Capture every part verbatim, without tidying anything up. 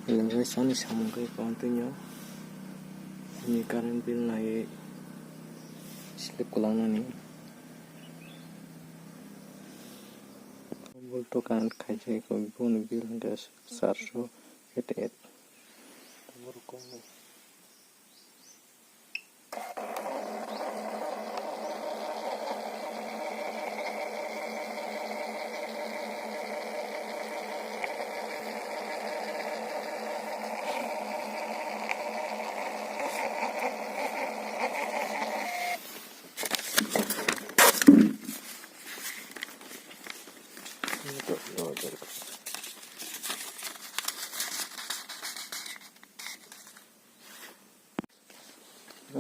Belai sani samung khe kwbangtwi no. Ani current bill naiwi slip kwlangnani. Bulto current khaijak, boni bill hwnkhe charso eighty eight.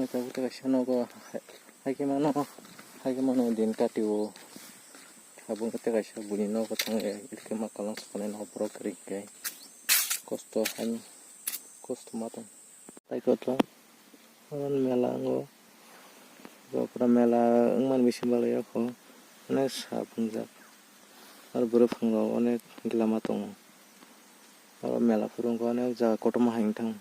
Tabuk tei kaisa nogo hai khe mano, hai khe mano din kati o. Abo wngkha tei kaisa buini nogo thang ya, iri khe ma kalang sukanai nogo borok kwrwi khe kosto haino kosto ma tong. Tai koto oro mela wngo, jopra mela wngmani bisingo balai o kho onek sap wngjak, aro bwrwi phungrok onek gila ma tongo. Oro mela phuru wngkha onek jaga kotorma hai wngthang.